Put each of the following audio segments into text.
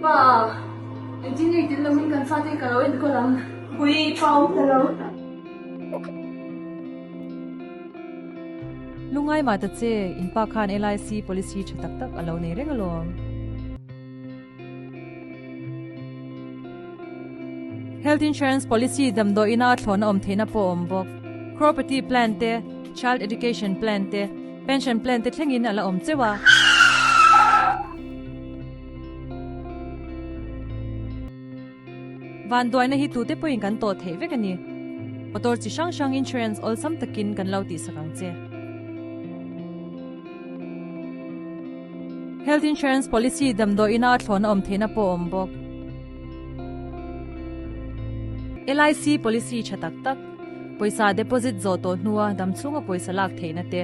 Pa, engtin nge tel loin kan fate ka lo enkawl ang? Pui, pa awm ta lo. Lungai mah ta che, in pa khan LIC policy tha tak tak a lo nei reng alawm. Health insurance policy damdawiina a thlawhna awm theihna pawh a awm bawk. Crorepati plan te, child education plan te, pension plan te thlengin a la awm cheuh a. Vanduaina hi tute pawhin kan tawh theih vek a ni. Motor chi hrang hrang insurance awlsam takin kan lo tihsak ang che. Health insurance policy damdawiina a thlawhna awm theihna pawh a awm bawk. LIC policy tha tak tak, pawisa deposit zawh tawh hnua damchhunga pawisa lak theihna te,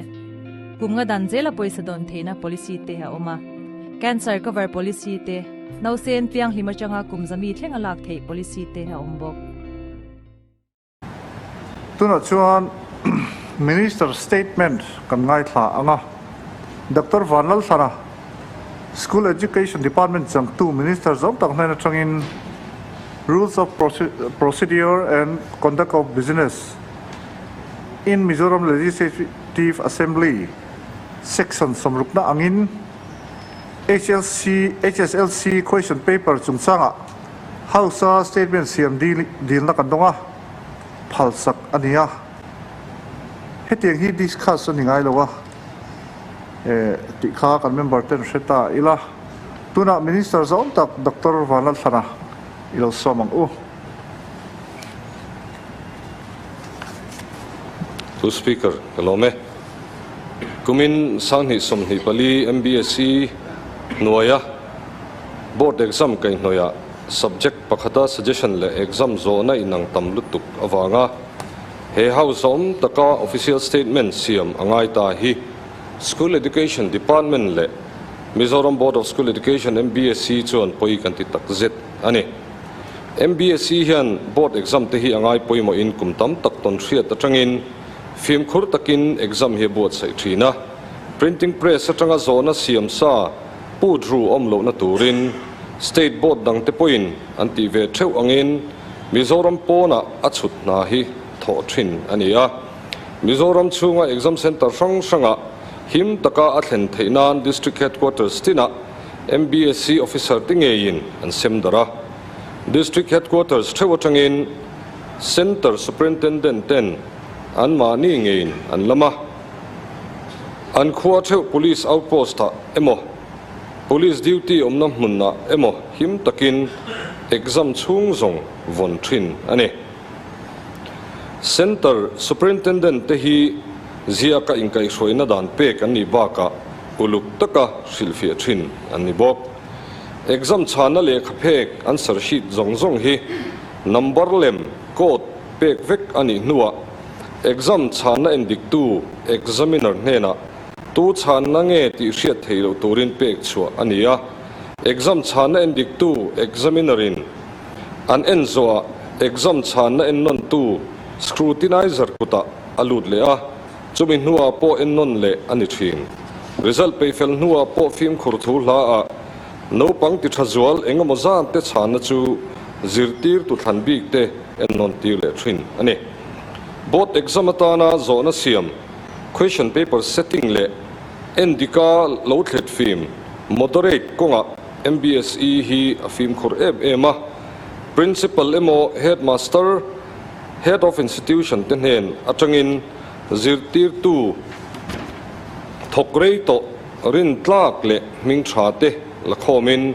kum nga dan zela pawisa dawn theihna policy te a awm a. Cancer cover policy te, nausen pianghlim atanga kum zami thlenga lak theih policy te a awm bawk. Tunah chuan Minister statement kan ngaithla ang a, Doctor Vanlalthlana, School Education Department changtu Minister zawng tak hnen atangin Rules of Procedure and Conduct of Business in Mizoram Legislative Assembly Section sawmrukna angin HLC HSLC Question Paper chungchangah House-a statement siam dilna kan dawng a, phalsak a ni a. Hetiang hi discuss a ni ngai lo a, tih kha kan member ten hre ta ila. Tunah Minister zawng tak Doctor Vanlalthlana i lo sawm ang u. Pu Speaker, ka lawm e. Kumin 2024 MBSE hnuaia Board exam kaihhnawihah subject pakhata suggestion leh exam zawhna inang tam lutuk avanga he House awm taka official statement siam a ngai ta hi School Education Department leh Mizoram Board of School Education, MBSE, chuan pawi kan ti tak zet a ni. MBSE hian board exam te hi a ngai pawimawhin kum tam tak tawn hriat atangin fimkhur takin exam hi a buatsaih thin a, printing press atanga zawhna siam sa Put ru awm lohna turin State Board dangte pawhin an tih ve theuh angin Mizoram pawnah a chhut hna hi thawh thin a ni a. Mizoram chhunga exam centre hrang hrangah him taka a thlen theih nan District Headquarters tinah MBSE officer te ngeiin an sem darh a. District Headquarters theuh atangin Centre Superintendent ten anmahni ngeiin an lam a. An khua theuh Police outpost ah emaw, Police duty awmna hmun ah emaw him takin exam chhung zawng vawn thin a ni. Centre Superintendent te hi ziaka inkaihhruaina dan pek an nih bakah uluk taka hrilhfiah thin an ni bawk. Exam chhana lehkha phek answer sheet zawng zawng hi number lem, code, pek vek a nih hnuah Exam chhanna endiktu, examiner, hnenah tu chhanna nge tih hriat theih loh turin pek chhuah a ni a. Exam chhanna endiktu, examiner, in an en zawhah exam chhanna ennawntu, scrutinizer, kutah a lut leh a, chumi hnuah pawh ennawn leh a ni thin. Result peihfel hnuah pawh fimkhur thu hlaah naupang ti tha zual engemaw zan te chhanna chu zirtirtu thlan bik te ennawn tir leh thin a ni. Board exam atana zawhna siam, question paper setting leh endika lo thlet fim, moderate, kawngah MBSE hi a fimkhur em em a. Principal emaw headmaster, head of institution te hnen atangin zirtirtu thawk rei tawh rintlak leh hming tha te la khawmin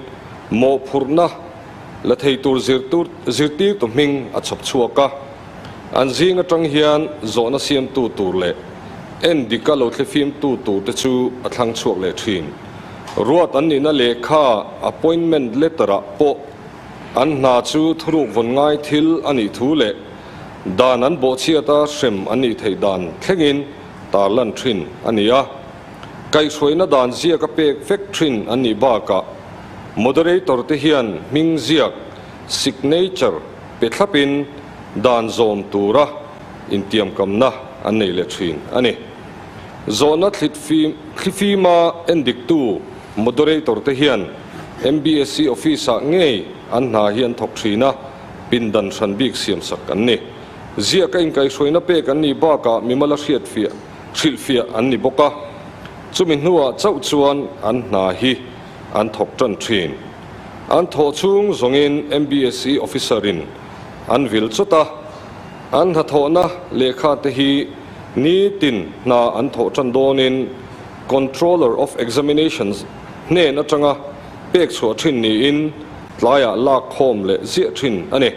mawhphurhna la thei tur zirtirtu hming a chhawp chhuak a. An zing atang hian zawhna siamtu tur leh en dika lo thlifimtu tur te chu a thlang chhuak leh thin. Ruat an nihna lehkha appointment letter ah pawh an hna chu thuruk vawn ngai thil a nih thu leh dan an bawhchhiata hrem an nih theih dan thlengin tarlan thin a ni a. Kaihhruaina dan ziak a pek vek thin an nih bakah moderator te hian hming ziak, signature, Pe thlapin dan zawm tura intiamkamna an nei leh thin a ni. Zawhna thlifima endiktu moderator te hian MBSE office-ah ngei an hna hi an thawk thin a, pindan hran bik siamsak an ni. Ziaka inkaihhruaina pek an nih bakah mimala hriatfiah, hrilhfiah an ni bawk a, chumi hnuah chauh chuan an hna hi an thawk tan thin. An thawh chhung zawngin MBSE officer-in an vil chawt a, an hnathawhna lehkha te hi nitin hna an thawh tan dawnin Controller of Examinations hnen atanga pek chhuah thin niin tlaiah lak khawm leh ziah thin a ni.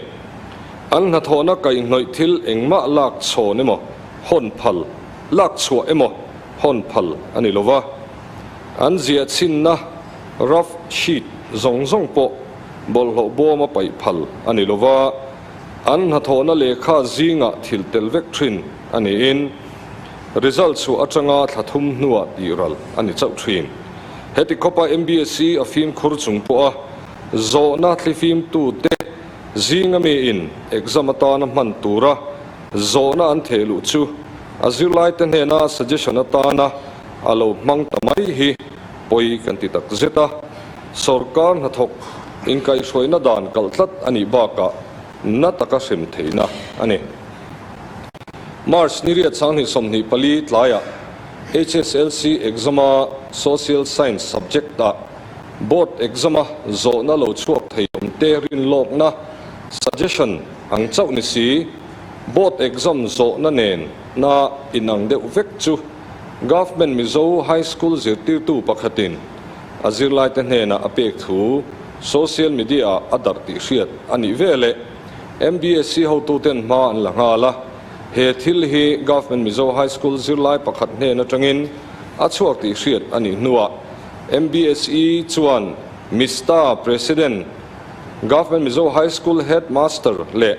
An hnathawhna kaihhnawih thil engmah lak chhawn emaw hawn phal, lak chhuah emaw hawn phal a ni lova. An ziah chhinna rough sheet zawng zawng pawh bawlhhlawh bawma paih phal a ni lova, an hnathawhna lehkha zingah thil tel vek thin a niin result chhuah atanga thla thum hnuah tih ral a ni chauh thin. Heti khawpa MBSE a fimkhur chung pawha zawhna thlifimtute Zinga miin exam atana hman tura zawhna an theh luh chu a zirlaite hnena suggestion atana a lo hmang ta mai hi pawi kan ti tak zet a. Sorkar hnathawk inkaihhruaina dan kalh tlat a nih bakah na taka hrem theihna a ni. March ni riat 2024 tlaiah HSLC exam-a Social Science subject-ah Board exam-a zawhna lo chhuak thei awm te rinlawkna, suggestion, ang chauh ni si, Board exam zawhna nen na inang deuh vek chu Government Mizo High School zirtirtu pakhatin a zirlaite hnenah a pek thu social media-ah a darh tih hriat a nih veleh MBSC hotuten hma an la nghal a, he thil hi Government Mizo High School zirlai pakhat hnen atangin a chhuak tih hriat a nih hnuah MBSE chuan Mista President, Government Mizo High School Headmaster leh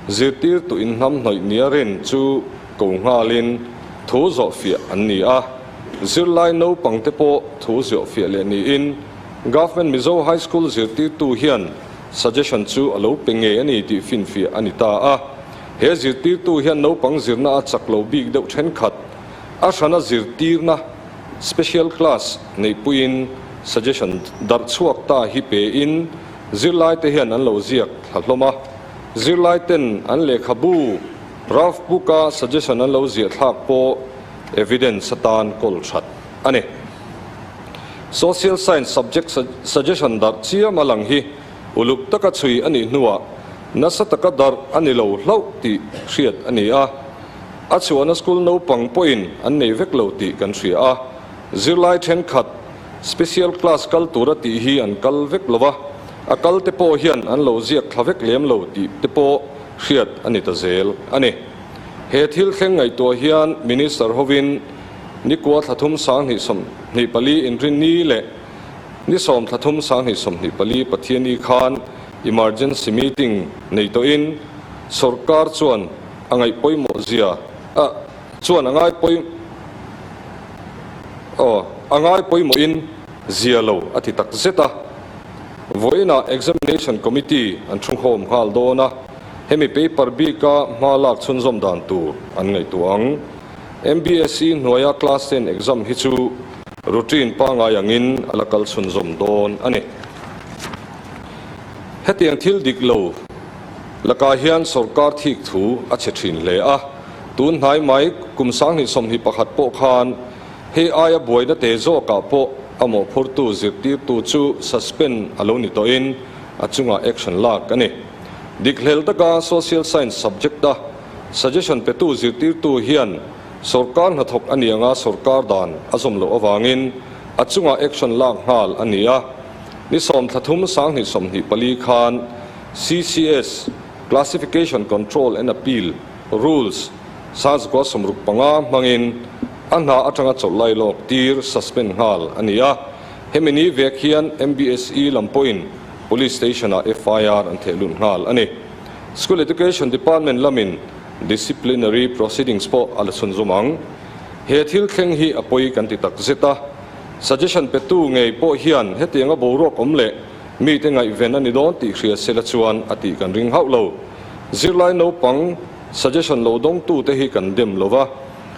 zirtirtu inhnamhnawih nia rin chu ko nghalin thu zawhfiah an ni a. Zirlai naupangte pawh thu zawhfiah leh niin Government Mizo High School zirtirtu hian suggestion chu a lo pe ngei a ni tih finfiah a ni ta a. He zirtirtu hian naupang zirna a chak lo bik deuh thenkhat a hrana zirtirna Special class neihpuiin suggestion darh chhuak ta hi pein zirlaite hian an lo ziak thla hlawm a. Zirlaiten an lehkhabu rough book-a suggestion an lo ziah thlak pawh evidence atan kawl that a ni. Social science subject suggestion darh chiam a lang hi uluk taka chhui a nih hnuah nasa taka darh a ni lo hlauh tih hriat a ni a. A chhuahna school naupang pawhin an nei vek lo tih kan hria a, zirlai thenkhat special class kal tura tih hi an kal vek lo va, a kal te pawh hian an lo ziak thla vek lem lo tih te pawh hriat a ni ta zel a ni. He thil thleng ngaihtuah hian Minister hovin nikua thla thum 2024 inrinni leh ni sawm thla thum 2024 Pathianni khan emergency meeting nei tawhin sorkar chuan A ngaih pawimawh zia a chuan a ngai pawi aw a ngai pawimawhin zia lo a ti tak zet a. Vawiinah Examination Committee an thunghawm nghal dawn a, hemi paper bika hma lak chhunzawm dan tur an ngaihtuah ang. MBSE hnuaia Class 10 exam hi chu routine pangngai angin a la kal chhunzawm dawn a ni. Hetiang thil dik lo lakah hian sorkar thik thu a chhe thin hle a, tun hnai mai kum 2021 pawh khan hei aia buaina te zawkah pawh a mawhphurtu zirtirtu chu suspend a lo ni tawhin a chungah action lak a ni. Dik hlel taka social science subject-a suggestion petu zirtirtu hian sorkar hnathawk a ni anga sorkar dan a zawm loh avangin a chungah action lak nghal a ni a. Ni 10 thla 3 2024 khan CCS, Classification Control and Appeal, Rules, 1965 hmangin a hna atanga chawlh lai lawk tir, suspend, nghal a ni a. Hemi ni vek hian MBSE lam pawhin Police Station-ah FIR an theh lut nghal a ni. School Education Department lamin disciplinary proceedings pawh a la chhunzawm ang. He thil thleng hi a pawi kan ti tak zet a. Suggestion petu ngei pawh hian hetianga boruak awm leh mite ngaihven a ni dawn tih hria sela chuan a tih kan ring hauh lo. Zirlai naupang suggestion lo dawngtute hi kan dem lo va,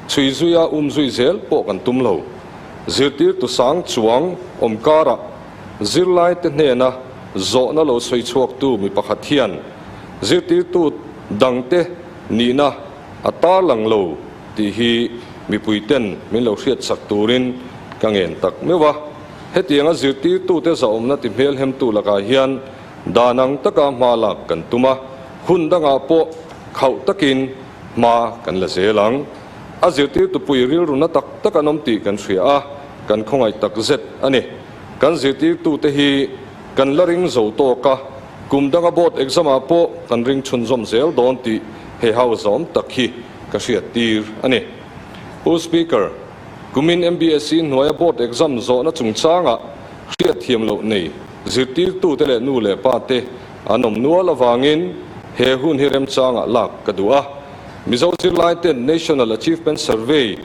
chhui zuia um zui zel pawh kan tum lo. Zirtirtu sang chuang awm karah Zirlaite hnena zawhna lo sawi chhuaktu mi pakhat hian zirtirtu dangte nihna a tarlang lo tih hi mipuiten min lo hriatsak turin ka ngen tak meuh a. Hetianga zirtirtute zahawmna ti hmelhemtu lakah hian dan ang taka hma lak kan tum a, hun dangah pawh khauh takin hma kan la zel ang. A zirtirtu pui rilru na tak tak an awm tih kan hria a, kan khawngaih tak zet a ni. Kan zirtirtute hi kan la ring zo tawk a, kum danga board exam ah pawh kan ring chhunzawm zel dawn tih he hau zawm tak hi ka hriat tir a ni. Pu Speaker, kumin MBSE hnuaia board exam zawhna chungchangah hriatthiam loh nei zirtirtute leh nu leh pa te an awm nual avangin he hun hi remchangah lak ka duh a. Mizo zirlaiten National Achievement Survey,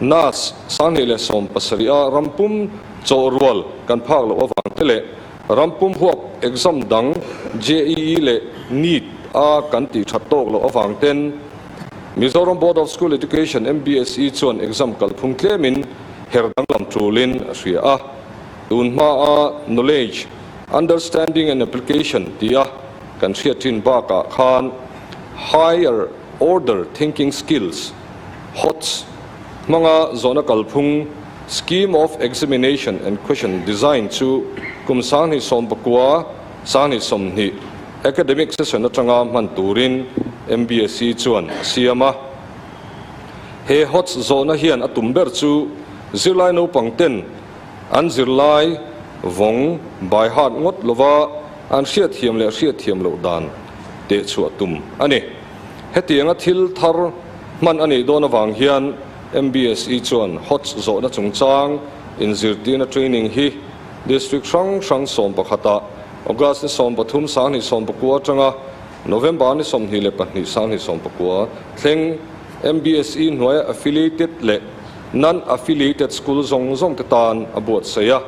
nas, 2017 a rampum chawhrual kan phak loh avang te leh rampum huap exam dang JEE leh NEET a kan tih that tawk loh avang ten Mizoram Board of School Education, MBSE, chuan exam kalphung tlemin her danglam tulin a hria a. Tun hmaa Knowledge, Understanding and Application tia kan hriat thin bakah khan Higher Order Thinking Skills, HOTS, hmanga zawhna kalphung Scheme of Examination and Question Design chu kum 2019, 2020 academic session atanga hman turin MBSE chuan a siam a. He HOTS zawhna hian a tum ber chu zirlai naupang ten an zirlai vawng by heart ngawt lova an hriatthiam leh hriatthiam loh dan teh chhuah tum a ni. Hetianga thil thar hman a nih dawn avang hian MBSE chuan HOTS zawhna chungchang inzirtirna training hi District hrang hrang 11 ah August ni 13 2019 atanga November ni 22 2019 thleng MBSE hnuaia affiliated leh non-affiliated school zawng zawng te tan a buatsaih a.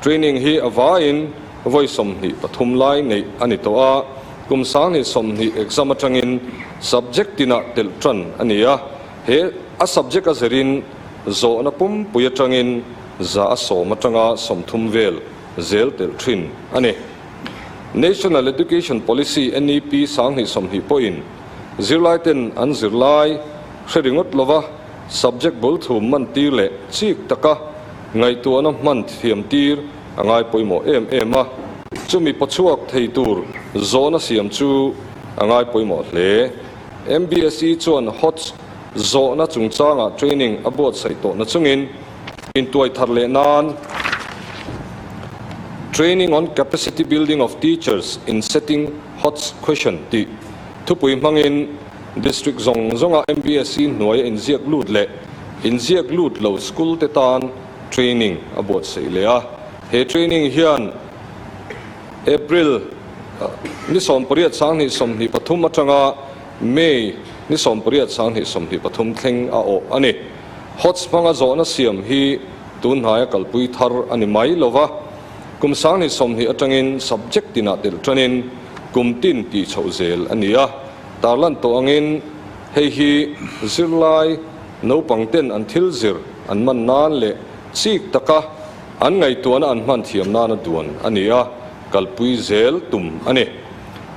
Training hi a vaiin vawi 23 lai neih a ni tawh a, kum 2020 exam atangin subject tinah telh tan a ni a, he a subject a zirin zawhna pumpui atangin 100 atanga 30 vel zel telh thin a ni. National Education Policy, NEP, 2020 pawhin zirlaiten an zirlai hre ringawt lova subject bul thum man tir leh chik taka ngaihtuahna hman thiam tir a ngai pawimawh em em a, chumi pawchhuak thei tur zawhna siam chu a ngai pawimawh hle. MBSE chuan HOTS zawhna chungchangah training a buatsaih tawhna chungin intuai thar leh nan Training on Capacity Building of Teachers in Setting HOTS Question tih thupui hmangin District zawng zawnga MBSE hnuaia inziak lut leh inziak lut lo school te tan training a buatsaih leh a. He training hian April ni 18 2023 atanga May ni 18 2023 thleng a awh a ni. HOTS hmanga zawhna siam hi tun hnaia kalpui thar a ni mai lova, kum 2020 atangin subject tinah telh tanin kum tin tih chhoh zel a ni a. Tarlan tawh angin hei hi zirlai naupang ten an thil zir an man nan leh chik taka an ngaihtuahna an hman thiam nana duan a ni a, kalpui zel tum a ni.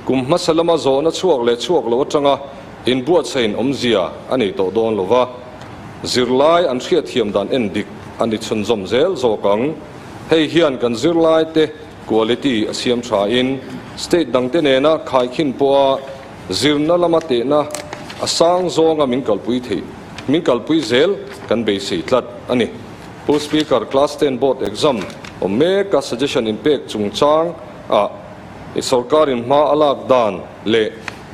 Kum hmasa lama zawhna chhuak leh chhuak lo atanga inbuatsain awmzia a nei tawh dawn lova, zirlai an hriatthiam dan en dik a ni chhunzawm zel zawk ang. Hei hian kan zirlai te quality a siam tha in state dangte nena khaikhin pawha zirna lama tehna a sang zawnga min kalpui theih min kalpui zel kan beisei tlat a ni. Pu Speaker, Class 10 Board Exam awm mek a suggestion inpek chungchang ah i sorkarin hma a lak dan leh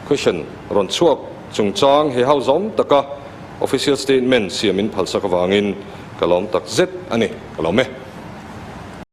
question rawn chhuak chungchang he hau zawm taka official statement siam in phalsak avangin ka lawm tak zet a ni. Ka lawm e.